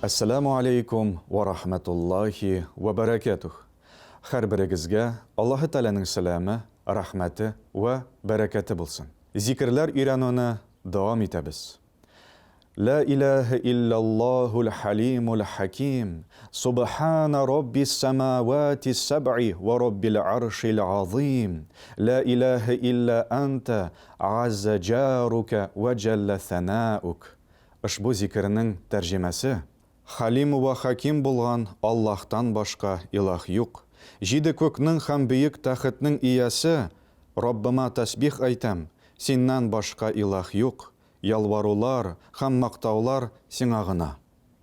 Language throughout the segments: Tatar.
Әссәламү алейкум вә рахмәтуллаһи вә бәрәкәтүһ. Һәрберегезгә Аллаһы Тәгаләнең сәламе, рәхмәте вә бәрәкәте булсын. Зикерләр өйрәнүне дәвам итәбез. Лә иләһә илляллаһул хәлимул хәким, субхана роббис сәмавати сәбъи вә роббил аршил азыйм, лә иләһә илля әнтә, аззә җарука вә җәллә сәнаук. Ошбу зикернең тәрҗемәсе, Хәлим вә Хәким булган Аллаһтан башка илаһ юк. Җиде күкнең һәм бөек тәхетнең иясе Раббыма тәсбих әйтәм, Синнән башка илаһ юк, ялварулар һәм мактаулар Сиңа гына.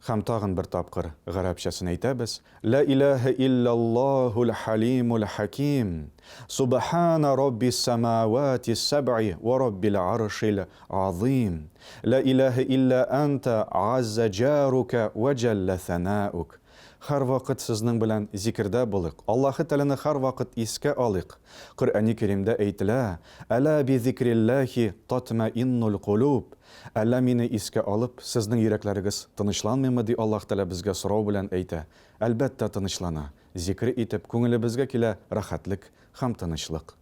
Һәм тагын бер тапкыр гарәпчәсен әйтәбез, Лә иләһә илляллаһул хәлимул хәким, субхана роббис сәмаватис сәбъи вә роббил аршил азыйм, лә иләһә илля әнтә аззә җарука вә җәллә сәнаук. Һәрвакыт сезнең белән зикердә булыйк, Аллаһы Тәгаләне һәрвакыт искә алыйк. Коръәни Кәримдә әйтелә, Әлә би зикрилләһи татмаиннул кулуб. Әллә мине искә алып, сезнең йөрәкләрегез тынычланмыймы, ди Аллаһ Тәгалә безгә сорау белән әйтә. Әлбәттә, тынычлана. Зикер итеп, күңелебезгә килә рәхәтлек һәм тынычлык.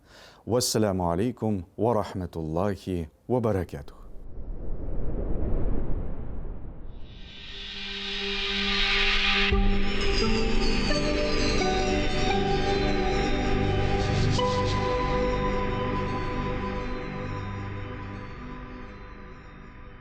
Вәссәламү алейкум вә рахмәтуллаһи вә бәрәкәтүһ.